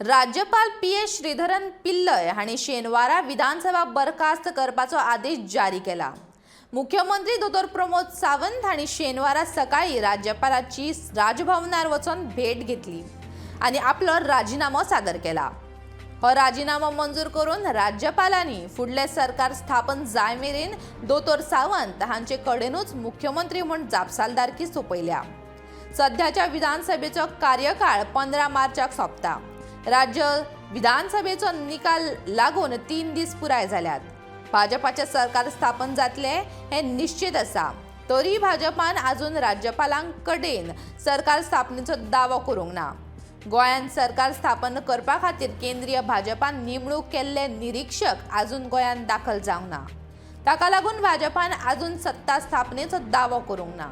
राज्यपाल P S Sreedharan Pillai हांणी शेनवारा विधानसभा बरखास्त करपाचो आदेश जारी केला. मुख्यमंत्री दोतोर प्रमोद सावंत हांणी शेनवारा सकाळी राज्यपालाची राजभवनार वचून भेट घेतली आनी आपलो राजिनामो सादर केला. हो राजिनामो मंजूर करून राज्यपालांनी फुडलें सरकार स्थापन जाय मेरेन दोतोर सावंत हांचे कडेनूच मुख्यमंत्री म्हूण जापसालदारकी सोंपयल्या. सध्याच्या विधानसभेचो कार्यकाळ 15 मार्चाक सोंपता. राज्य विधानसभेचो निकाल लागून 3 दीस पुराय जाल्यात. भाजपाचें सरकार स्थापन जातलें हें निश्चित आसा, तरी भाजपान आजून राज्यपालां कडेन सरकार स्थापनेचो दावो करूंक ना. गोंयांत सरकार स्थापन करपा खातीर केंद्रीय भाजपान नेमणूक केल्ले निरीक्षक आजून गोंयांत दाखल जावंक ना. ताका लागून भाजपान आजून सत्ता स्थापनेचो दावो करूंक ना.